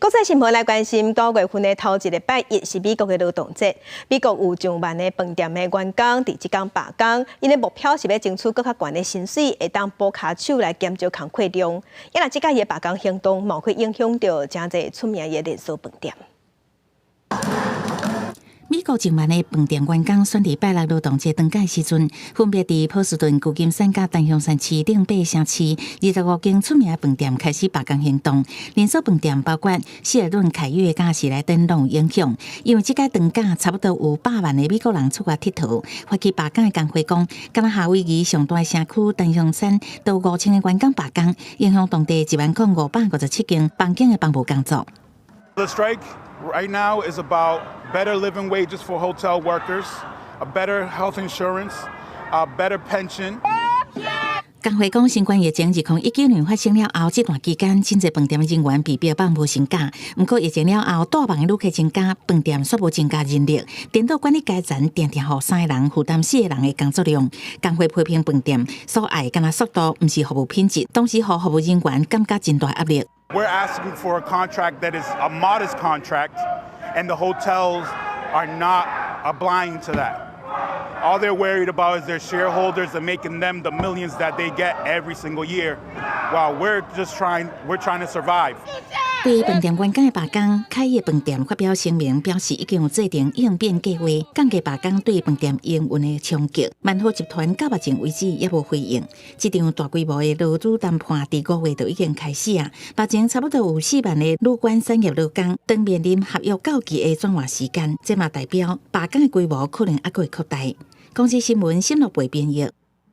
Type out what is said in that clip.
國際新聞來關心，9月份的頭一禮拜一是美國的勞動節。美國有上萬个飯店的員工佇這工罷工，𪜶的目標是欲爭取閣較懸的薪水，會當補跤手來減少工課量。啊若這擺的罷工行動，嘛會影響著誠濟出名的連鎖飯店。美國上萬个飯店員工選佇拜六勞動節長假時陣，分別佇波士頓、舊金山佮檀香山市等八个城市，25間出名飯店開始罷工行動。連鎖飯店包括希爾頓、凱悅佮喜來登攏有影響，因為這擺長假差不多有100萬个美國人出外𨑨迌。發起罷工的工會講，敢若夏威夷上大城區檀香山都5000個員工罷工，影響當地10,557間房間的房務工作。 The strike right now is about better living wages for hotel workers, a better health insurance, a better pension. 工會講，新冠疫情2019年發生了後，這段期間，真濟飯店人員被逼放無薪假。毋過疫情了後，帶忙的旅客增加，飯店煞無增加人力，顛倒管理階層定定予三個人負擔四個人的工作量。工會批評飯店所愛敢若速度，毋是服務品質，同時予服務人員感覺真大壓力。 We're asking for a contract that is a modest contract, and the hotels are not obliging to that. All they're worried about is their shareholders and making them the millions that they get every single year, while we're trying to survive. 對飯店員工的罷工，凱悅飯店發表聲明，表示已經有制定應變計劃，降低罷工對飯店營運的衝擊。萬豪集團到目前為止猶無回應。這場大規模的勞資談判佇5月就已經開始啊，目前差不多有4萬个旅館產業勞工，當面臨合約到期的轉換時間，這嘛代表罷工的規模可能猶閣會擴大。公視新聞新樂貝編譯。